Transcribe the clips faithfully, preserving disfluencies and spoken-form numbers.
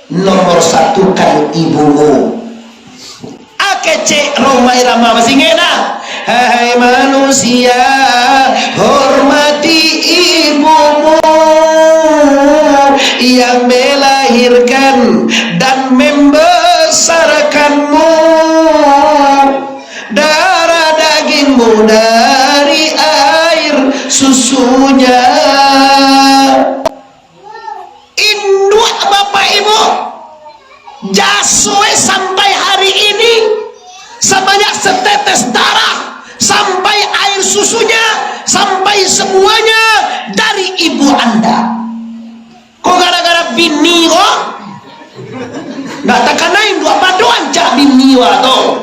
Nomor satu kan ibumu. Akecek Rhoma Irama masingek nah. Hai manusia, hormati ibumu yang melahirkan dan membesarkanmu. Darah dagingmu dari air susunya. Induak bapak ibu, jasoe sampai hari ini, sebanyak setetes darah, sampai air susunya, sampai semuanya dari ibu anda. Ko gara-gara bini ko, ndak takana induak pado ancak bini wak tu.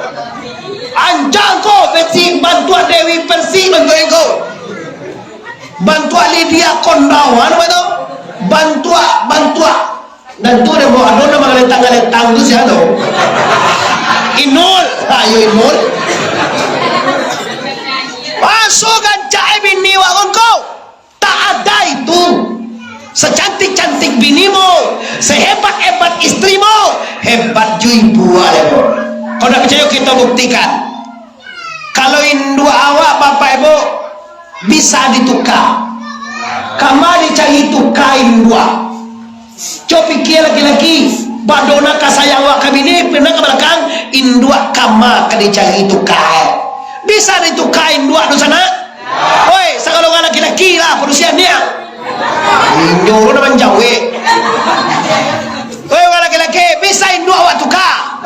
Ancak ko besi bantuak Dewi Persik bantuak ko. Bantuak Lydia Kondawan, apa tu? Bantuak, bantuak. Dan tu ado, ado nama galetang-galetang tu sia tu. Inul, ayo Inul. Maso gancak e bini wak kon ko. Tak ada itu. Secantik-cantik binimu, sehebat-hebat istrimu, hebat ju ibu wak ko. Kau ndak picayo, kita buktikan. Kalau induak awak, bapak ibu, bisa dituka. Kama dicari tuka induak. Cubo pikia laki-laki, badona ka sayang awak ka bini, pindah ka balakang, induak kama ka dicari tuka. Bisa dituka induak tu sanak? Oi, sagalo urang laki-laki lah, padusian dia. Inyo urang dah manjawek. Weh, urang laki-laki, bisa induak awak tuka?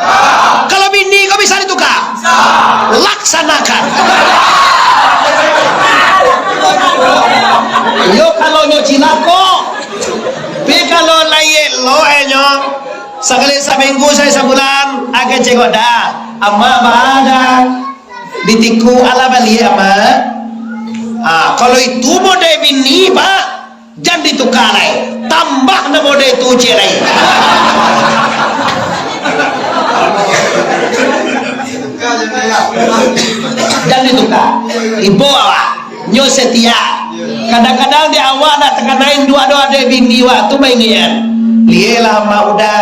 Kalau bini ko bisa dituka? Laksanakan. Yo, kalau nyo cilako. Tapi kalau lai elok, eh, nyo, sakali saminggu, sakali sabulan, agak cengok dah. Amak baa dah. Di tiku alah baliak, Amak. Ah, kalau itu model bini, Pak, jan dituka lai. Tambah namo dek tu ciek lai. Jan dituka. Ibo awak, nyo setia. Kadang-kadang di awak nak takana induak do, ado bini wak tu maingian. Lielah amak uda.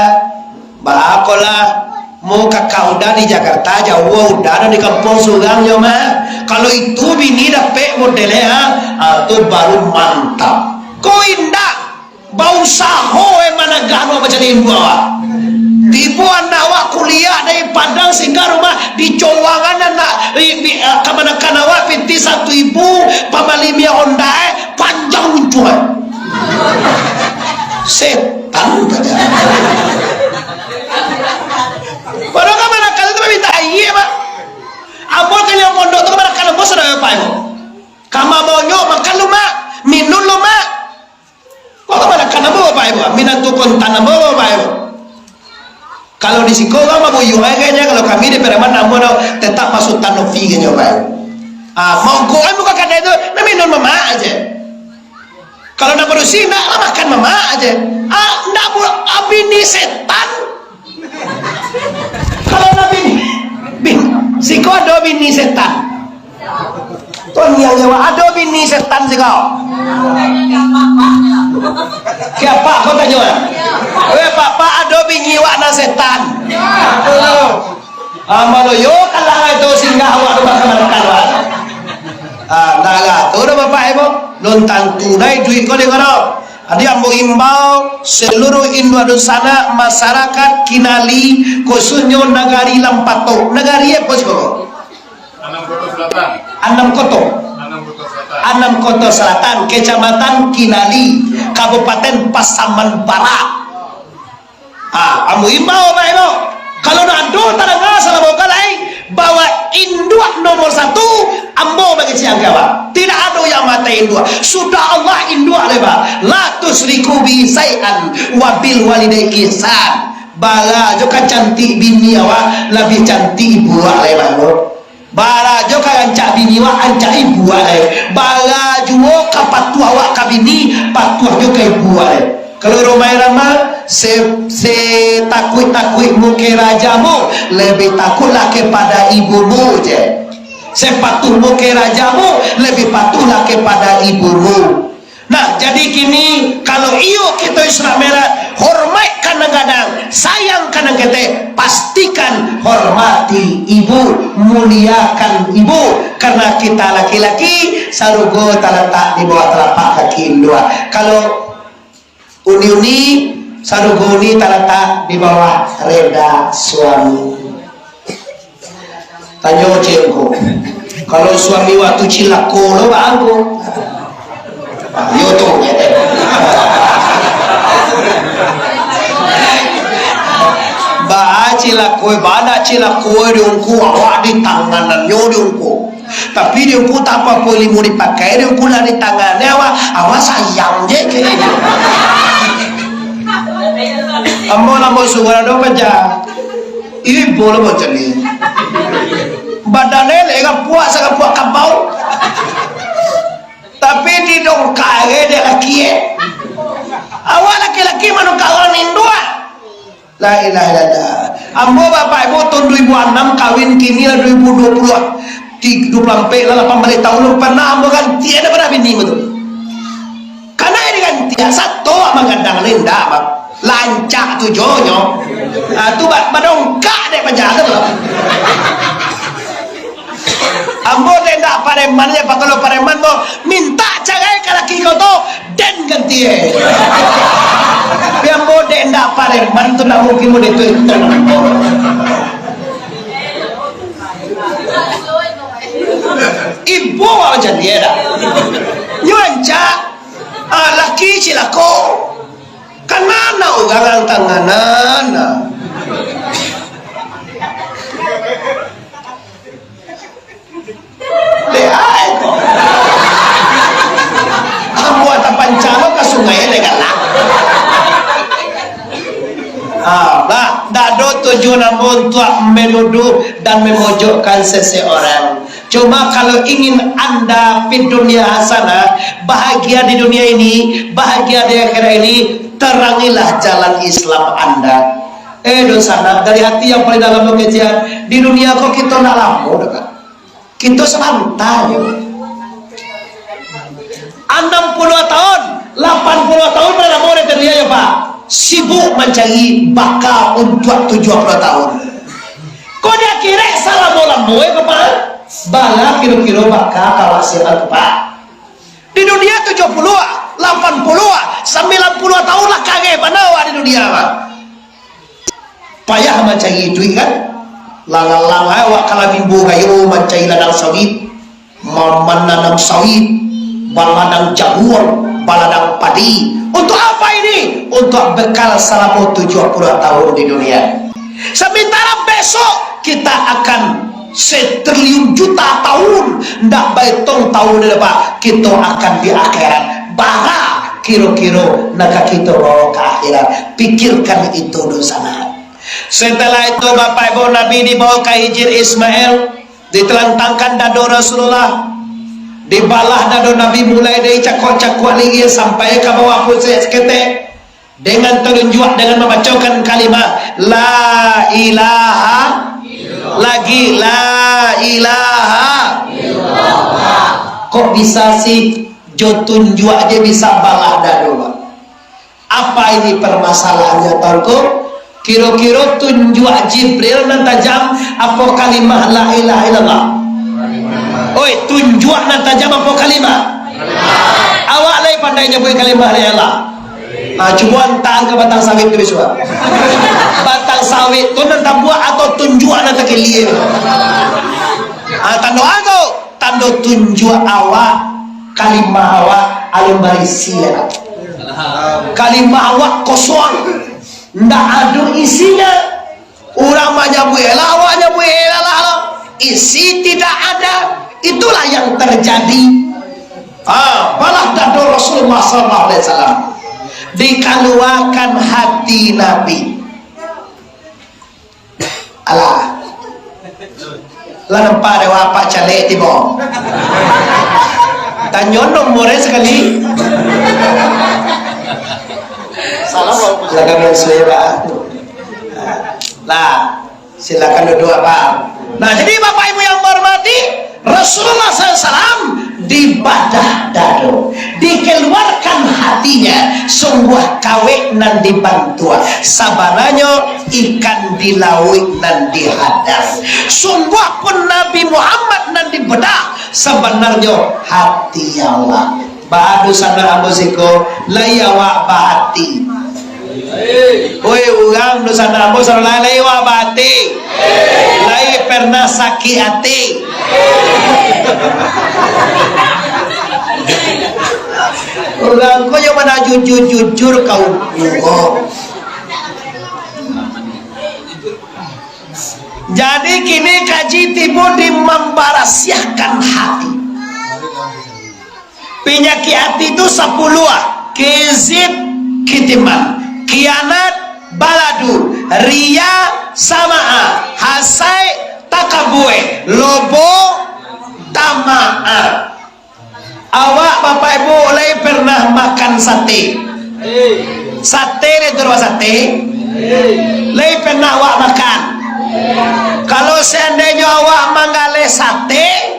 Baa ko lah, mo kakak uda di Jakarta, jauah uda, dan di kampuang surang nyo mah. Kalau itu bini dapek model e, ha, ah, tu baru mantap. Ko indak, bausaho e managah no macam induak awak. Tibo anak awak kuliah dari Padang singgah rumah di Cowangan, anak, di, di, ah, kamanakan awak pitih satu ibu, pamalimiah Honda e, panjang lucu e. Setan saja. Padahal kamanakan tu minta aia, Pak. Ambo kan yang pondok tu kamanakan ambo sudah, Pak, ibu. Kama bonyok, makan lu, Mak. Minum lu, Mak. Kok kamanakan ambo, Pak, ibu? Minantu kontan ambo, Pak, ibu. Kalau di siko urang babuyuang agaknyo, kalau kami di Pariaman ambo do tetap Pak Sutan Novi agaknyo, Pak, ibu. Ah, mogok kan bukan kadai tu, nah minum mamak aja. Kalau nak barusi, nak lah makan mamak aja. Ah, nak bu-, ah, bini setan. Kalau nak bini, bin-, siko ado bini setan. Tuan yang nyawa ado bini setan siko. Kiapa kau tanyo? Weh, papa ado bini wak nan setan. Ah, malo yo kalah itu singgah awak tu makan-makan wak. Ah, ndak lah tu dah bapak ibu. Belum tantu dai duit kau di mana. Jadi ambo imbau seluruh induak dunsanak masyarakat Kinali, khususnyo Nagari Lampatok. Nagari apa sih kau? Anam Koto Selatan. Anam Koto. Anam Koto Selatan. Anam Koto Selatan, Kecamatan Kinali, Kabupaten Pasaman Barat. Ah, ambo imbau, Bapak Ibu. Kalau ado tadanga salamo ko lai, bahwa induak nomor satu, ambo mangecek angka, Pak. Tidak ado yang matai induak. Sudah Allah induak lai, Pak. La tusyriku bi syai'an wa bil walidai ihsan. Bara jo ka cantik bini awak, labiah cantik ibu awak lai, Pak. Bara jo ka rancak bini awak, rancak ibu awak lai. Bara juo ka patuah awak ka bini, patuah jo ka ibu awak lai. Kalau Rhoma Irama, se-, setakuik-takuikmu ka rajamu, lebih takutlah kepada ibumu je. Sepatuhmu ka rajamu, lebih patuhlah kepada ibumu. Nah, jadi kini, kalau iyo kito Isra Mi'raj, hormaik ka nan gadang, nan ketek, pastikan hormati ibu, muliakan ibu, karena kita laki-laki, sarugo talatak di bawah telapak kaki indua. Kalau uni-uni, sarugo uni talatak di bawah reda suami. Tanyo ciek ko, kalau suami waktu cilako lo baa ko? Yo tu. Baa cilako, baa nak cilako di ungku, awak di tanganannyo di ungku. Tapi di ungku tak apo-apo ilmu dipakai, di ungku lah di tangan awak, awak sayang je kini. Ambo lamo sugan ado paja. Ibo lah macam ni. Badan lele gapuak sagapuak kabau. Tapi didongkak dek laki, eh. Awak laki-laki manukar urang induak. La ilaha illallah. Ambo bapak ibu tahun dua ribu anam kawin, kini lah dua ribu dua puluh. Ti-, dua puluh ampek lah, lapan baleh tahun lah. Pernah ambo ganti, ada pernah bini ambo tu. Karena ini ganti, sato mangadang ni ndak, Bang. Lancak tu jo nyo. Ah, tu ba-, badongkak dek paja tu. Ambo dek ndak pareman je, Pak, kalau pareman mo minta carai ka laki kau tu, den ganti, eh. Tapi ambo dek ndak pareman tu, ndak mungkin mo dek tu, itu. Ibo awak macam ni, eh, dah. Nyo rancak, ah, laki cilako. Kan anak urang tanganan, ah. Dek ai ko. Ambo tapancang ka sungai dek galak. Ah, bah, dak ado tujuan ambo untuak menuduh dan memojokkan seseorang. Cuma kalau ingin anda fid dunia hasanah, bahagia di dunia ini, bahagia di akhirat ini, terangilah jalan Islam anda. Eh, dunsanak, dari hati yang paling dalam lo kecek, di dunia ko kito ndak lamo doh, Kak. Kito sabanta nyo. Anam puluah tahun, lapan puluah tahun lah lamo di dunia yo, Pak. Sibuk mancari baka untuak tujuah puluah tahun. Ko di akhirat salamo-lamo yo, Pak. Bala kiro-kiro baka ka awak siapan, Pak. Di dunia tujuah puluah, lapan puluah, sambilan puluah tahun lah kareh bana awak di dunia, Pak. Payah mancari duit, kan? Langang-langang awak ka Lamimbo Gayo mancari ladang sawit, ma-, mananam sawit, baladang jaguang, baladang padi. Untuk apa ini? Untuk bekal salamo tujuah puluah tahun di dunia. Sementara besok kita akan setriliun juta tahun, ndak baetong tahun ni, Pak, kito akan di akhirat. Bara kiro-kiro nan ka kito bawa ka akhirat? Pikirkan itu, dunsanak. Setelah itu, Bapak Ibu, Nabi dibawa ka Hijir Ismail, ditelentangkan dado Rasulullah, dibalah dado Nabi mulai dari cakuak-cakuak lilia sampai ka bawah pusek saketek. Dengan telunjuak, dengan mambacokan kalimah la ilaha, lagi la ilaha. Kok bisa sih jo tunjuak je bisa balah dado, Pak? Apa ini permasalahannya, Tuanku? Kiro-kiro tunjuak Jibril nan tajam, apo kalimah la ilaha illallah? Oi, tunjuak nan tajam apo kalimah? Awak lai pandai nyabuik kalimah la ilaha illallah? Ah, cubo antaan ka batang sawit tu bisuak. Batang sawit tu nan tabuak atau tunjuak nan takilia? Ah, tando apo? Tando tunjuak awak, kalimah awak alun barisi lah. Kalimah awak kosong, ndak ado isinyo. Urang manyabuik lah, awak nyabuik lah, lah, lah. Isi tidak ada. Itulah yang terjadi. Ah, balah dado Rasulullah sallallahu alaihi wasallam. Dikaluakan hati Nabi. Alah. Lah nampak dek awak Pak Caleg tibo. Tanyo nomornyo sakali. Salam, Pak. Silakan, Pak. Lah, silakan duduk, Pak. Nah, jadi Bapak Ibu yang berhormati, Rasulullah sallallahu alaihi wasallam dibadah dado, dikeluarkan hatinya, sungguah kawek nan dibantuak. Sabananyo ikan di lauik nan di hadas. Sungguahpun Nabi Muhammad nan di bedah, sabananyo hati awak. Baa dunsanak ambo siko, lai awak bahati? Oi, urang dunsanak ambo siko, lai, lai awak bahati? Lai pernah sakik ati? Urang ko yo mana jujur-jujur ka ungku ko. Jadi kini kaji tibo di mambarasiahkan hati. Panyakik ati tu sapuluah ah. Kizib, kitiman, kianat, baladu, riya, sama'a, hasai, takabue, lobo, tama'a. Awak, Bapak Ibu, lai pernah makan sate? Sate, lai tu sate? Lai pernah awak makan? Kalau seandainyo awak manggaleh sate,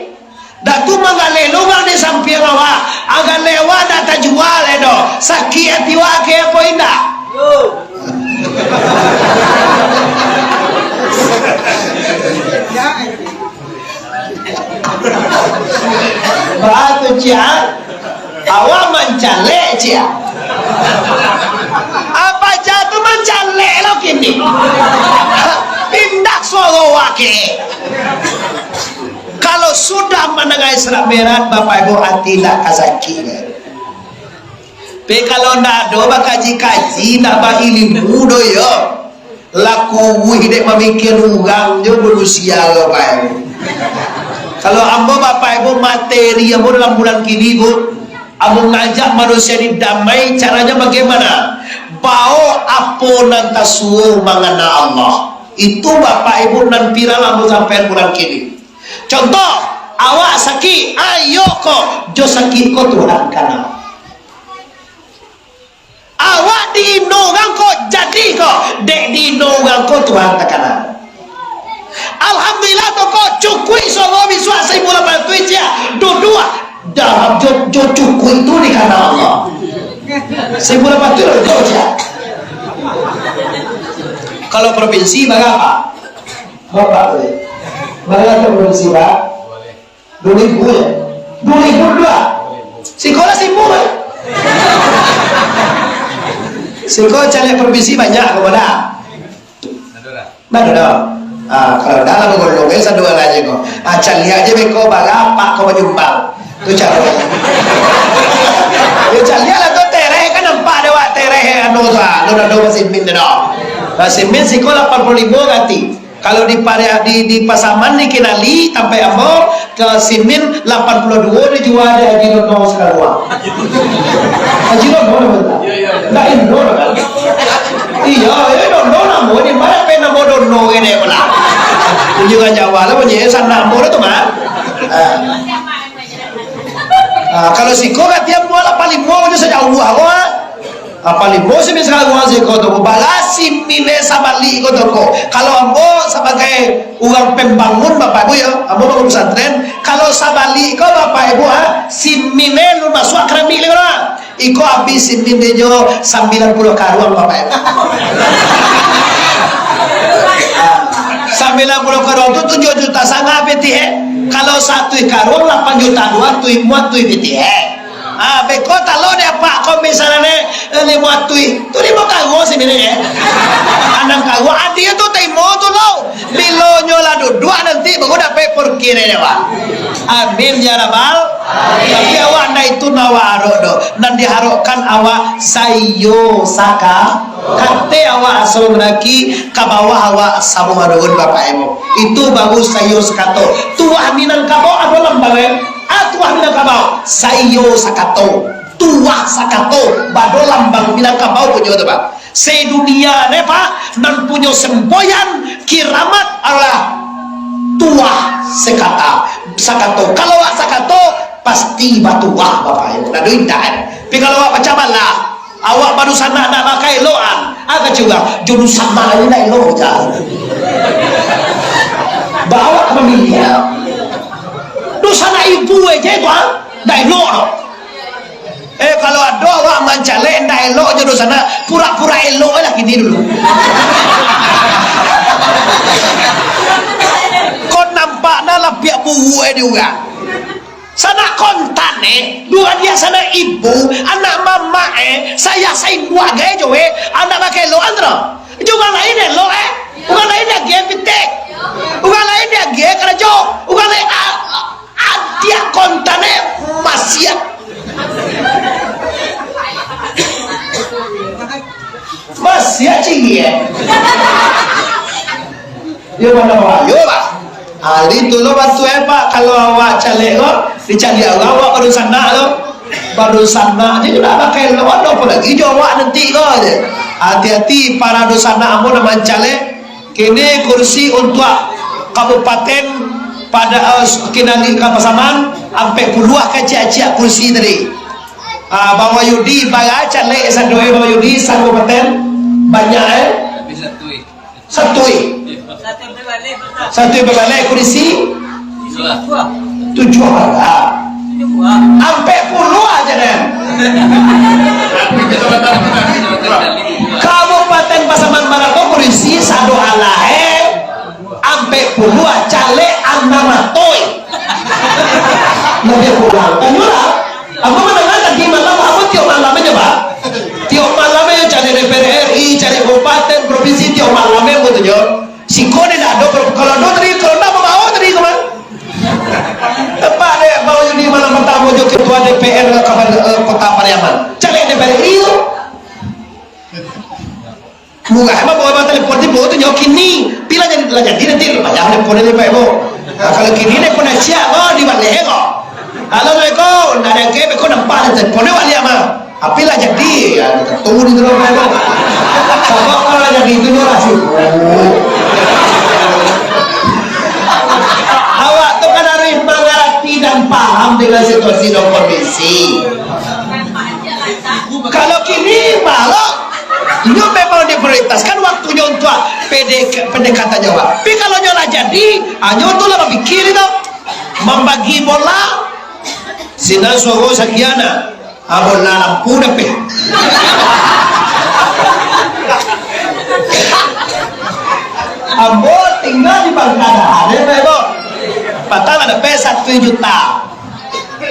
dak tu manggaleh lo urang di sampiang awak, galeh awak dak tajua lai doh, sakik ati awak kecek apo indak? Baa tu, Ciak? Awak mancalek, Ciak? Apo Ciak tu mancalek lo kini? Pindah suaro awak kecek. Kalau sudah mandanga Isra Mi'raj, Bapak Ibu, ati indak ka sakik. Tapi kalau ndak ado bakaji-kaji, ndak bailimu doh yo, lah kuruih dek mamikian urang jo manusia ko, Pak. Kalau ambo, Bapak Ibu, materi ambo dalam bulan kini, Bu, ambo ngajak manusia ni damai, caranyo bagaimana? Bao apo nan tasuo mangana Allah. Itu, Bapak Ibu, nan viral ambo sampaian bulan kini. Contoh, awak sakik, ayo ko, jo sakik ko Tuhan kana. Awak diino urang ko, jadi ko, dek diino urang ko Tuhan takana. Alhamdulillah tu ko, cukuik suaro bisuak saribu lapan ratuih ciak, duduak, dah jo, jo cukuik tu dikana Allah. Saribu lapan ratuih duduak ciak. Kalau provinsi, bara? Bapak tu, eh. Bara tu provinsi, Pak? Duo ribu, ya? Duo ribu dua. Siko lah saribu, eh. Siko caleg provinsi banyak, kok, Pak? Mano dah? Ah, kalau dah lah bagondong, eh, sadonyo lah je ko. Ah, caliak je beko, bara apak ko manyumbang. Tu caro. Yo, caliak lah tu, tereh kan nampak dek awak, tereh anu tu, ah. Alun ado basimin tu doh. Basimin siko lapan puluah limo ganti. Kalau di Pariak, di, di Pasaman, di Kinali, tampek ambo, ka simin lapan puluah duo dijua dek Haji Dono sakaluang. Haji Dono namo tu? Ndak Indo doh kan? Iyo, iyo, Dono namo, di ma dapek namo Dono ko dek ko lah. Tunjuakan Jawa lah, bunyi sanak ambo lah tu, mah. Ah. Ah, kalau siko katian buah lapan limo ko jo sajauah ko, ah. Lapan limo simin sakaluang siko tu, balas simin sabalik ko tu ko. Kalau ambo sabagai urang pembangun, Bapak Ibu, yo, ambo bangun pesantren, kalau sabalik ko, Bapak Ibu, ah, simin alun masuak keramik lai ko, ah. Iko abih simin dek nyo sambilan puluah karuang, Bapak Ibu. Ah, sambilan puluah karuang tu tujuah juta sanga pitih, eh. Kalau satuih karuang lapan juta dua, tuih muat, tuih pitih, eh. Ah, beko talo dek apak ko misalnyo, eh, limo atuih. Tu limo karuang simin, eh. Anam karuang, adie tu tarimo tu lo. Bilo nyo lah duduak nanti, baru dapek parkir dek awak. Amin ya rabbal. Tapi awak ndak itu nan awak harok doh. Nan diharokkan awak saiyo saka-, kate awak asa mandaki, ka bawah awak samo manurun, Bapak Ibu. Itu baru saiyo sakato. Tuah Minangkabau ado lambang, eh? Ah, tuah Minangkabau, saiyo sakato. Tuah sakato, bado lambang Minangkabau punyo tu, Pak. Sedunia ne, Pak, nan punyo semboyan kiramat adolah tuah sakata, sakato. Kalau awak sakato, pasti batuah, Bapak Ibu. Ndak ado indak, eh. Tapi kalau awak pacah balah, awak badunsanak ndak bakaelokan, ah, kecek urang, jo dunsanak lai ndak elok, cak. Ba awak ka mamiliah. Dunsanak ibu aja tu, ah, ndak elok doh. Eh, kalau ado awak mancalek ndak elok jo dunsanak, pura-pura elok lah kini dulu. Urang sanak kontan, eh, duo anak sanak ibu, anak mamak, eh, sayah sainduak gai jo, eh, anak bakeh lo antro. Jo urang lain elok, eh. Urang lain diagiah pitih. Urang lain diagiah karajo. Urang lain, a-, a-, adiak kontan, eh, masiak. Masiak cingik, eh. Yo, mana bahayo, Pak? Ah, itu lo bantu, eh, Pak. Kalau awak caleg ko, dicaliak urang awak badunsanak tu. Badunsanak je lah pakai lo, apo lagi jo awak nanti ko je. Hati-hati para dunsanak ambo nan mancaliak. Kini kursi untuak kabupaten pado, eh, kinali ka Pasaman, ampek puluah ka ciak-ciak kursi tadi. Ah, Bang Wahyudi, bara caleg sadonyo Bang Wahyudi, sa-kabupaten, banyak, eh? Satu, eh. Satu babaleh kursi? Tujuah. Ampek puluah aja, den. Kabupaten Pasaman Barat tu kursi sado alah, eh. Ampek puluah, caleg anam atoi. Lebih kurang. Tanyolah. Ambo mandanga tadi malam, ambo tiok malam aja, Pak. Tiok malam aja cari D P R R I, cari kabupaten, provinsi, tiok malam aja ambo tu, jo. Siko ni ndak ado, pro-, kalau ado tadi, kalau ndak, ambo bawa tadi ko, Pak. Tempat dek, bawa di malam pertama jo ketua D P R Kabupaten, eh, Kota Pariaman. Cari D P R R I tu. Murah mah bawa telepon tibo tu, nyo kini. Pi lah jadi, lah jadi nanti, lah bayar telepon ni, Pak, Ibu. Nah, kalau kini telepon dah siap, oh, di mana, eh, kok? Halo, Assalamualaikum. Ndak ado ke, beko nampak lah telepon ni baliak mah. Tapi lah jadi, ya, tentu di dalam, Pak, Ibu. Sebab kalau lah jadi itu, nyo lah sibuk. Awak tu kan harus mengerti dan paham dengan situasi dan kondisi. Kalau kini, malah, inyo memang diprioritaskan waktunyo untuak P D K, pendekatan nyo, Pak. Tapi kalau nyo lah jadi, ah, nyo tu lah bapikir itu. Mambagi bola, sinan suaro sakian, ah. Ah, bola lampu dapek. Ambo tingga di Bangkadahan, eh, Pak, Ibu. Patang lah dapek satu juta.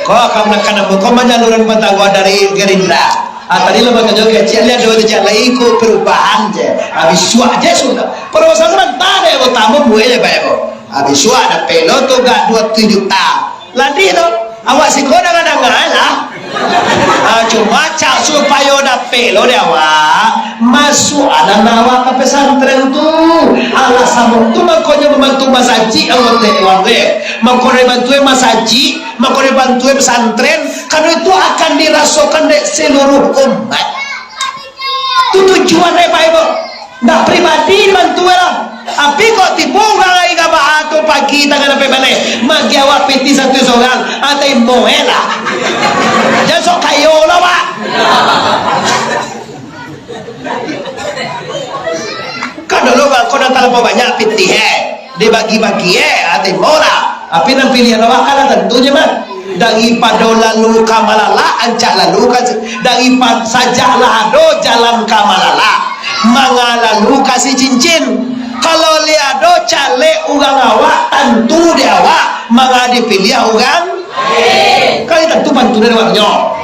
Ko kamanakan ambo, ko manyaluran batangguah dari Gerindra. Ah, tadi lah batanyo kecek, lihat dua tiga lai ikut perubahan je. Ah, bisuak je sudah. Perubahan sabanta deh, ambo tambah buek je, Pak, Ibu. Ah, bisuak dapek lo tu gak dua tujuh juta. Ladih tu, awak siko danga-danga lah. Ah, cuma cak supayo dapek lo dek awak, masuak anak awak ka pesantren tu. Alah samo tu makonyo mambantu masajik awak dek awak deh. Mako dari bantu masajik, mako dari bantu pesantren, karena itu akan dirasokan dek seluruh umat. Tu tujuan dek Pak Ibu. Ndak pribadi dibantu lah. Tapi kok tibo urang lain ka baa tu pagi tangan sampai baleh, magi awak pitih satu sorang, atai moe lah. Jan sok kayo lah, Pak. Kan dulu bangko nan talampau banyak pitih, eh. Dibagi-bagi, eh, atai moe lah. Tapi nan pilihan awak kan lah tantu je, mah. Daripado lalu ka malalak, ancak lalu ka si-, daripa-, sajak lah ado jalan ka malalak, manga lalu ka si cincin. Kalau lai ado caleg urang awak, tantu di awak, manga dipiliah urang. Kan tantu bantu dari awaknyo.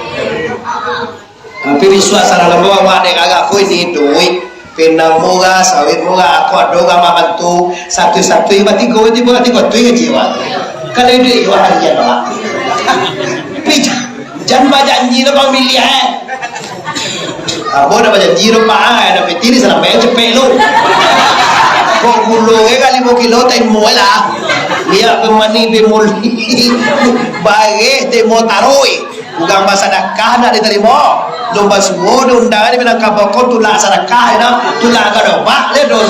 Tapi bisuak sarang lambo awak dek gagah ko ini duit. Pinang murah, sawit murah, aku ado urang mambantu. Satu-satu iba tigo, tigo, tigo tu gaji awak. Kalau duit awak harian awak. Tapi jan, jan bajanji lo pamiliah, eh. Ambo dah bajanji lo, Pak, eh, dah piti ni salamai cepek lo. Kok gulo, eh, ka limo kilo, taimo lah. Liak pemani bemoli. Bareh taimo taroi. Urang basadakah ndak ditarimo. Lun basuo diundang di Minangkabau ko tulak sadakah, yo, tulak garobak, le doh.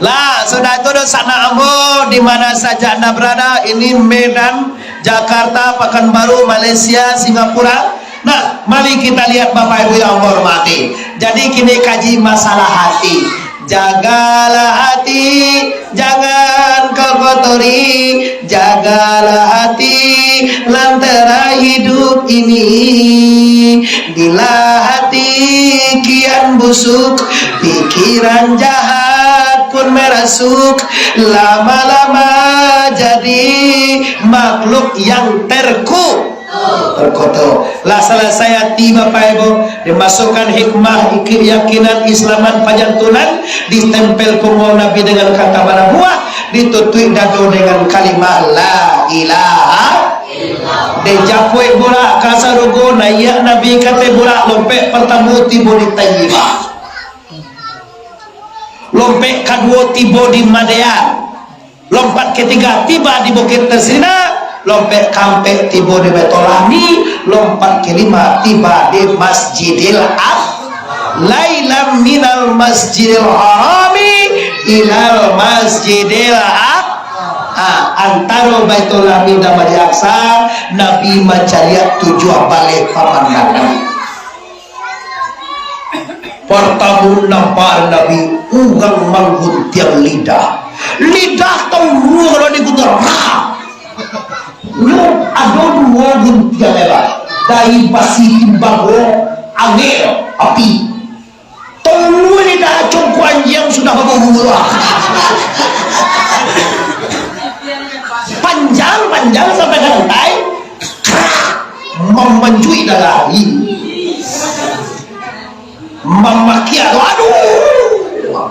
Lah, sudah tu, dunsanak ambo, di mana saja Anda berada, ini Medan, Jakarta, Pekanbaru, Malaysia, Singapura. Nah, mari kita lihat, Bapak Ibu yang ambo hormati. Jadi, kini kaji masalah hati. Jagalah hati, jangan kau kotori. Jagalah hati, lantera hidup ini. Bila hati kian busuk, pikiran jahat pun merasuk, lama-lama jadi makhluk yang terku-, terkutuk. Lah salasai ati Bapak Ibu, dimasukkan hikmah, keyakinan, Islaman, pajantunan, ditempel punggung Nabi dengan kata banabuah, ditutuik dado dengan kalimah la ilaha. Dijapuik burak ka sarugo, naiak Nabi ka ateh burak, lompek partamo tibo di Taibah. Lompek kaduo tibo di Madean. Lompek katigo tibo di Bukik Tersina. Lompek kaampek tibo di Baitulami. Lompek kalimo tibo di Masjidil Aqsa. Lailan minal Masjidil Harami ilal Masjidil Aqsa. Ah, antaro Baitulami dan Masjidil Aqsa, Nabi mancaliak tujuah baleh pamandangan. Partamo nampak Nabi, urang mangguntiang lidah. Lidah taulua kalau diguntiang, rah! Lo ado duo guntiang, eh, Pak. Dari basi timbango angek api. Taulua lidah congko anjiang sudah babau. Panjang, panjang sampai ka lantai. Krak! Mamancuik darah. Mamakiak tu, aduh.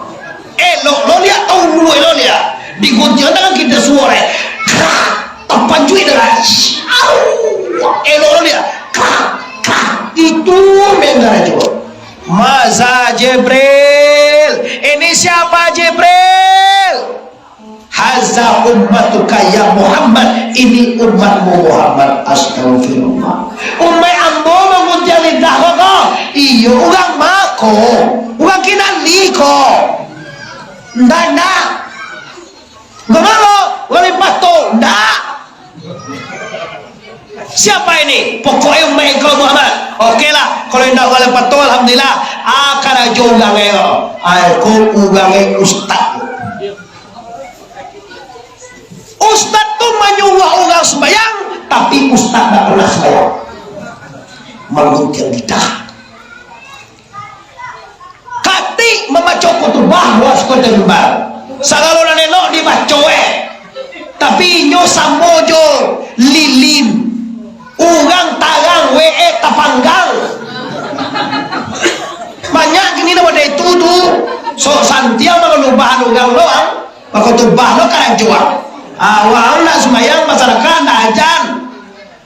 Elok lo liak, taulua lo liak. Diguntiang tangan kiri suo, eh. Krak! Tapancuik darah. Aduh. Elok lo liak. Krak! Krak! Itu memang darah juo. Maza Jibril. Ini siapa Jibril? Haza ummatuka ya Muhammad, ini umatmu Muhammad. Astagfirullah. Umaik ambo mangguntiang lidah ko, ko? Iyo, urang ma ko? Urang kinali ko? Ndak, ndak. Urang ma ko? Urang Limpah tu? Ndak. Siapa ini? Pokoknya umaik engkau Muhammad. Oke lah, kalau indak urang Limpah tu, alhamdulillah. Ah, karajo urang e ko. Ah, ko urang e ustaz. Ustaz tu manyuruah urang sumbayang, tapi ustaz ndak pernah sumbayang. Mangguntiang lidah. Katik mambaco khutubah, ruas khutubah. Sagalo nan elok dibaco, eh. Tapi inyo samo jo lilin. Urang tarang, we, eh, tapanggang. Banyak kini nan model itu tu. Sok santiang mangulubah urang lo, ah. Pakhutubah lo karancuang. Ah, urang nak sumbayang, masyarakat nak ajan.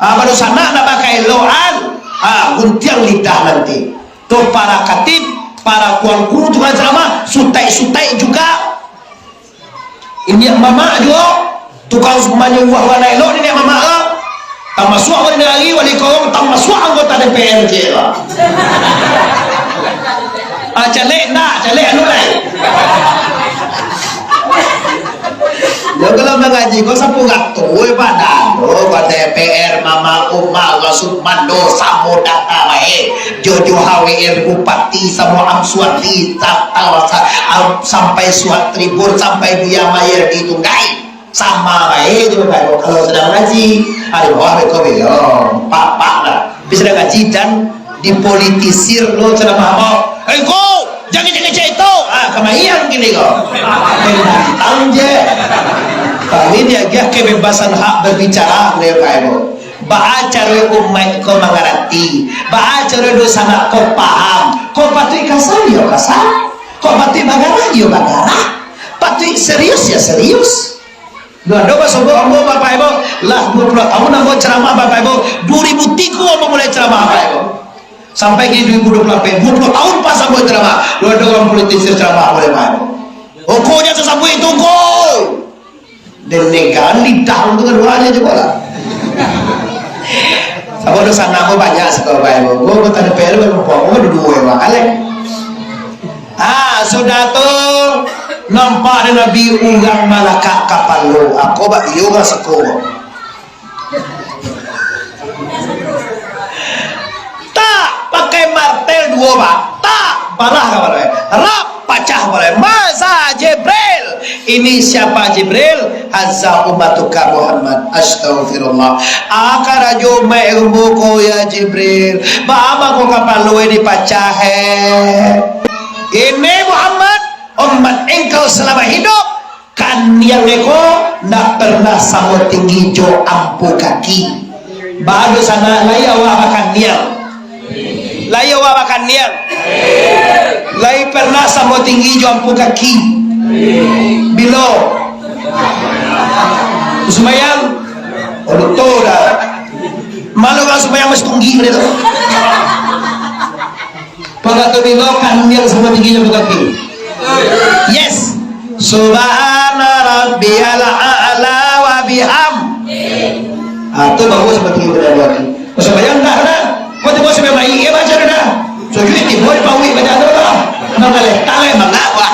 Ah, baru sanak nak pakai lo, an. Ah, guntiang lidah nanti. Tu para katib, para tuanku, tukang ceramah, sutaik-sutaik juga. Inyiak mamak juo, tukang manyuruah urang elok niniak mamak ko. Tamasuak urang nagari, wali korong, tamasuak anggota D P R je lah. Ah, calek ndak, calek anu lai. Yo, kalau mangaji ko sapu gato, eh, badan. Oh, ko D P R, mamak, umak, urang Sukmando, samo data bae. Jojo H W R Bupati samo Amsuati, ta-, ta-, sa-, am-, sampai Suat Tribun, sampai Buya Mayer di Tunggai. Sama bae jo bae. Kalau sadang ngaji, ado bawah beko beliau, pak-pak lah. Tapi sadang ngaji dan dipolitisir lo ceramah abau. "Eh, ko, jangan, jangan cak itu." Ah, kamaian kini ko. Tentang je. Kami diagiah kebebasan hak berbicara, beliau bae. Baa caro umaik ko mangarati, baa caro dunsanak ko paham, ko patuik kasar, yo kasar, ko patuik bagarah, yo bagarah, patuik serius, yo serius. Duo ado basobok ambo, Bapak Ibu, lah duo puluah tahun ambo ceramah, Bapak Ibu, duo ribu tigo ambo mulai ceramah, Bapak Ibu. Sampai di duo ribu duo puluah ampek, duo puluah tahun pas ambo ceramah, duo ado urang politisir ceramah, Bapak Ibu. Pokoknya sasambuik itu, go! Den negan lidah tu kaduonyo, cubo lah. Sabab dunsanak ko banyak siko bae, ko, ko, ko tadi P L ko lupo, ko duo-duo urang alek. Ah, sudah tu, nampak dek Nabi urang malakak kapalo. Ah, ko bak iyo urang siko. Tak, pakai martel duo, Pak. Tak, balah kapalo. Rap, pacah kapalo. Maza Jibril. Ini siapa Jibril? Haza ummatuka Muhammad. Astagfirullah. Ah, karajo umaik ambo ko, ya Jibril. Baa mangko kapalo dipacah, eh? Ini Muhammad. Umat engkau salamo hiduik, kaniang ko ndak pernah samo tinggi jo ampu kaki. Baa dunsanak, lai awak bakaniang? Lai awak bakaniang? Lai pernah samo tinggi jo ampu kaki? Bilo? Sumbayang? Oh, batua dah. Malu urang sumbayang masih tunggi bana tu. Pado tu bilo kaniang samo tinggi jo ampu kaki? Yes. Subhana rabbiyal a'la wa biham. Ah, tu baru samo tinggi jo ampu kaki. Sumbayang dah, dah. Kau tibo sumbayang baik, ya, baco dah. Sujud tibo di pauik baco tu dah. Manggaleh tangan mangapa?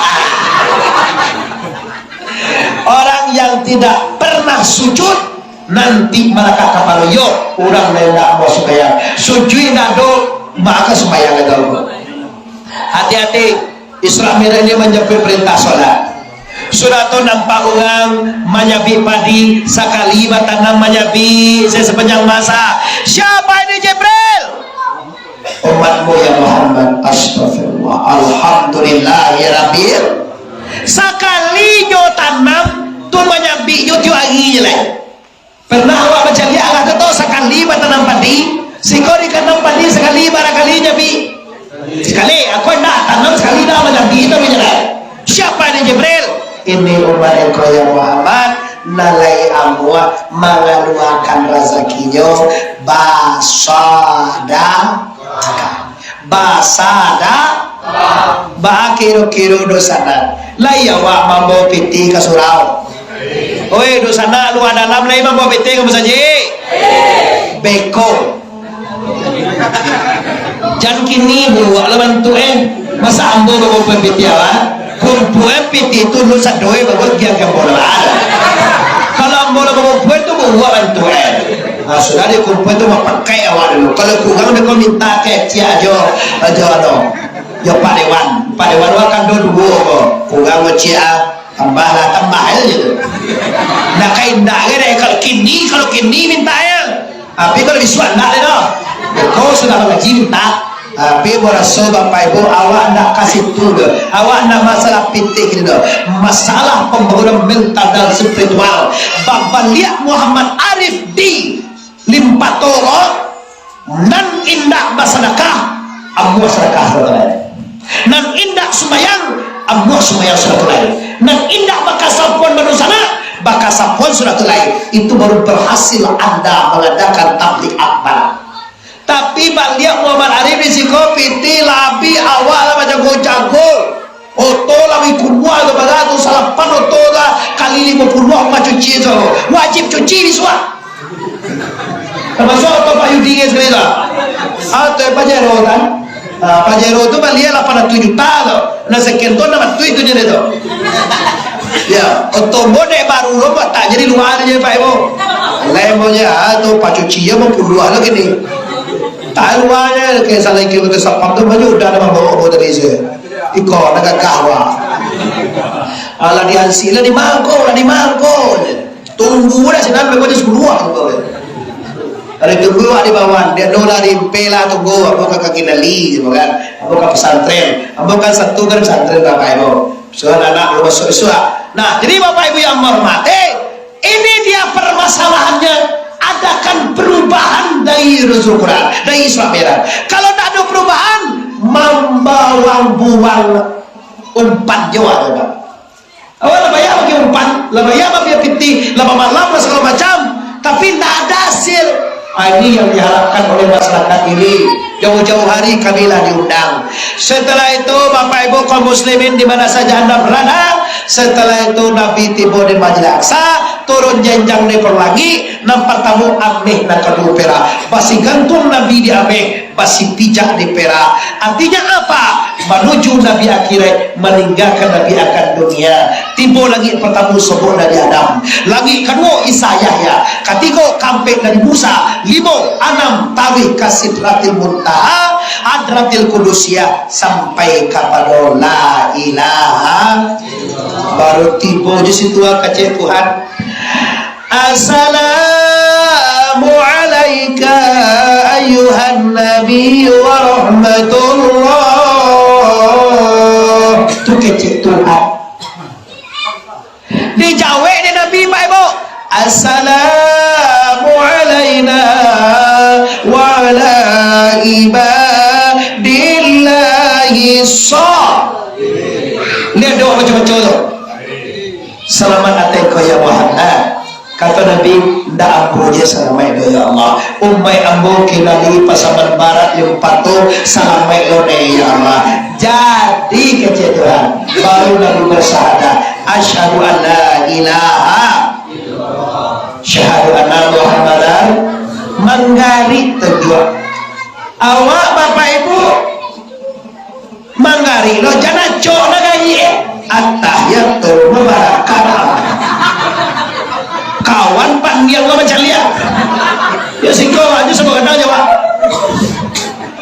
Orang yang tidak pernah sujud, nanti malangkah kapalo, yo, urang nan indak amuah sumbayang. Sujud indak ado, mako sumbayang indak ado. Hati-hati, Isra Mi'raj ini manjapuik parentah solat. Sudah tu nampak urang manyabik padi, sakali batanam manyabik, se-, sapanjang masa. Siapa ini Jibril? Umatmu ya Muhammad. Astagfirullah. Alhamdulillahirabbil. Sakali nyo tanam, tu manyabik nyo tiok ari je lai. Pernah awak bacaliak lah tu, sakali batanam padi, siko ditanam padi sakali, bara kali nyabik? Sakali, aku indak tanam sakali dah manyabik tu, bacaliak. Siapa ini Jibril? Ini umat engkau ya Muhammad, nan lai amuah mangaluakan razakinyo basada-, basada-, bakiro-kiro dunsanak. Lai awak mambawa pitih ka surau? Oi, dunsanak lua dalam lai mambawa pitih ka musajik? Beko. Jan kini buruak lah bantuak, eh. Masa ambo bakumpuan pitih awak? Kumpuan pitih tu lu sadoi babuat gian ka ambo lah. Kalau ambo lah bakumpuan tu buruak bantuak, eh. Ah, sudah dikumpuan tu mapakai awak dulu. Kalau kurang beko minta kecek ajo, ajo ado. Yo Pak Dewan, Pak Dewan awak kan duo-duo ko. Kurang kecek ah. Tambahlah, tambah aja tu. Nak ka indak ke deh, kalau kini, kalau kini minta ya. Tapi kalau bisuak ndak deh doh. Kau sudah mangaji minta. Tapi baraso Bapak Ibu, awak ndak ka situ doh. Awak ndak masalah pitih gitu doh. Masalah pembangunan mental dan spiritual. Babaliak Muhammad Arif di Limpatoro, nan indak basadakah, amuah sadakah sudah tu lai. Nan indak sumbayang, amuah sumbayang sudah tu lai. Nan indak bakasapuan badunsanak, bakasapuan sudah tu lai. Itu baru berhasil anda mengadakan tabligh akbar. Tapi baliak Muhammad Arif di siko, pitih lah abih, awak lah bajago-jago. Oto lah baikubuah tu, baratus salapan oto lah kali limo puluah, mah cuci tu. Wajib cuci bisuak. Tamasuak oto Pak Yudi kan sakali tu. Atau Pajero kan. Ah, Pajero tu baliak lapan ratuih juta tu. Nah, sekian tu anam ratuih tu jadi tu. Ya, oto model baru tu buat tak jadi lua je, Pak Ibu. Lain punya, ah, tu Pak cuci je limo puluah lah kini. Tak lua je, kayak salah kilo tu sapam tu baju udah ada bawa oto tadi se. Iko, nak gagah, wah. Alah diansi, lah dimangko, lah dimangko. Tunggu dah sinan, beko je sapuluah, tunggu. Kalau tunggu, wak di bawah, dia doh lah di Empe lah, tunggu, ambo ka Kaki Nali, gitu kan. Ambo ka pesantren, ambo kan satu kan pesantren Bapak Ibu. So, anak-anak belum masuk isuak. Nah, jadi Bapak Ibu yang menghormati, ini dia permasalahannya, adakan perubahan dari Nuzul Quran, dari Isra Mi'raj. Kalau tak ada perubahan, mambawa buang umpan nyawa, Bapak. Awak lah bayar bagi umpan, lah bayar bagi pitih, lah bamalam, lah segala macam, tapi ndak ada hasil. Ah, ini yang diharapkan oleh masyarakat ini. Jauh-jauh hari kami lah diundang. Setelah itu, Bapak Ibu kaum muslimin di mana saja anda berada, setelah itu Nabi tibo di Masjid Aqsa, turun jenjang di langik, nan partamo ameh, nan kaduo perak. Basigantuang Nabi di ameh, basipijak di perak. Artinya apa? Manuju Nabi akhirat, maninggakan Nabi akan dunia. Tibo langik partamo sobok Nabi Adam. Langik kaduo Isa Yahya. Katigo kaampek Nabi Musa. Limo, anam, taruih ka Sidratil Muntaha, Hadratil Qudusiyah, sampai kapado La ilaha. Baru tibo jo situ kecek Tuhan. Assalamu alaika ayyuhan nabiyyu wa rahmatullah. Tu kecek Tuhan. Dijawek dek Nabi, Bapak Ibu, "Assalamu alaina wa ala ibadillahi sha-." Liek doa baco-baco tu. "Salamaik ateh ko ya Muhammad." Kato Nabi, "Ndak ambo je salamaik doh, ya Allah. Umaik ambo Kilali Pasaman Barat Limpatu, salamaik lo deh, ya Allah." Jadi kecek Tuhan, baru Nabi basyahadat, "Asyhadu an la ilaha, asyhadu anna Muhammadan." Manggarik tunjuak. Awak Bapak Ibu, manggarik lo, jan acok lah garik, eh. Atahiyatul mubarakatuh. Kawan pandiang lo mancaliak. Yo siko aja samo kadang jawab.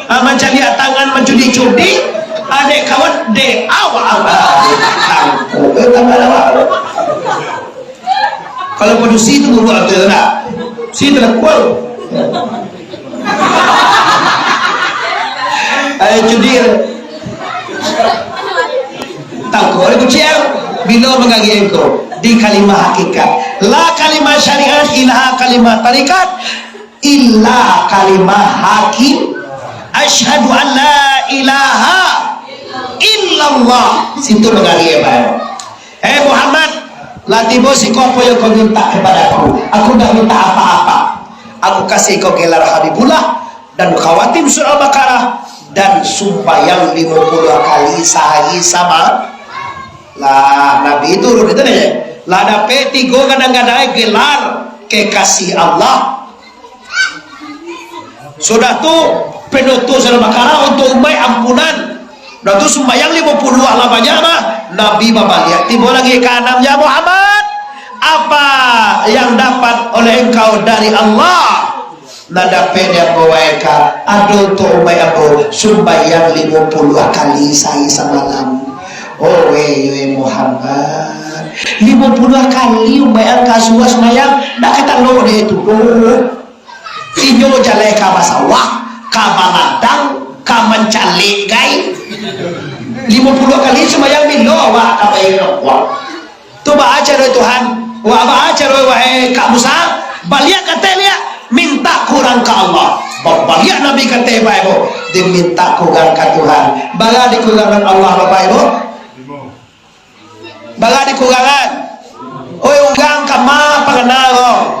Ah, mancaliak tangan mancudi-cudi, adek kawan dek awak, awak. Tangkok, eh, tangan awak. Kalau padusi tu buruak tu, yo ndak? Si talakuang. Ayo judi. Tangkok dek kuciang. Bilo manggarik engkau? Di kalimah hakikat. La kalimah syariat, ilaha kalimah tarikat, illa kalimah hakim. Asyhadu an la ilaha illallah. Situ manggarik, Bapak. "Eh Muhammad, lah tibo siko apo yang kau minta kepada aku? Aku ndak minta apa-apa. Aku kasih kau gelar Habibullah dan khawatim surah Al-Baqarah dan sumbayang limo puluah kali sahari sama." Lah, Nabi turun itu deh. Lah dapek tigo gadang-gadang gelar kekasih Allah. Sudah tu, penutup surah Al-Baqarah untuk umaik ampunan. Sudah tu, sumbayang limo puluah lah banyak mah. Nabi babaliak, tibo lagi ka anam, "Ya Muhammad, apa yang dapat oleh engkau dari Allah?" "Nan dapek di ambo wae ka, ado tu umaik ambo, sumbayang limo puluah kali sahari samalam." "Oh, weh, weh Muhammad, limo puluah kali umaik ang ka suah sumbayang, ndak ka talok deh tu." Oh. Inyo jaleh ka basawah, ka baladang, ka mancaliak gai. Limo puluah kali sumbayang bilo awak ka bayar Allah. Tu baa caro Tuhan, wah baa caro wahai Kak Musa, baliak ka ateh liak, minta kurang ka Allah. Ba-, baliak Nabi ka ateh, Bapak Ibu, diminta kurang ka Tuhan. Bara dikurangan Allah, Bapak Ibu? Bara dikurangan? Oi, urang kama pangana ko.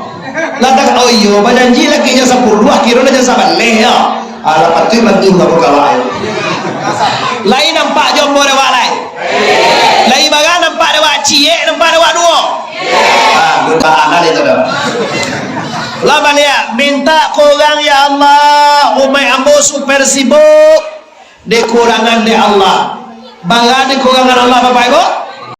Lantak, oh iyo, bajanji laki jam sapuluah, kiro lah jam sabaleh yo. Alah, patuik mandi lah buka wae. Lai nampak jo ambo dek awak lai? Lai bara nampak dek awak, ciek nampak dek awak duo? Ah, lupa anak itu dah. Lah baliak, minta kurang ya Allah, umaik ambo super sibuk. Dikurangan dek Allah. Bara dikurangan Allah, Bapak Ibu?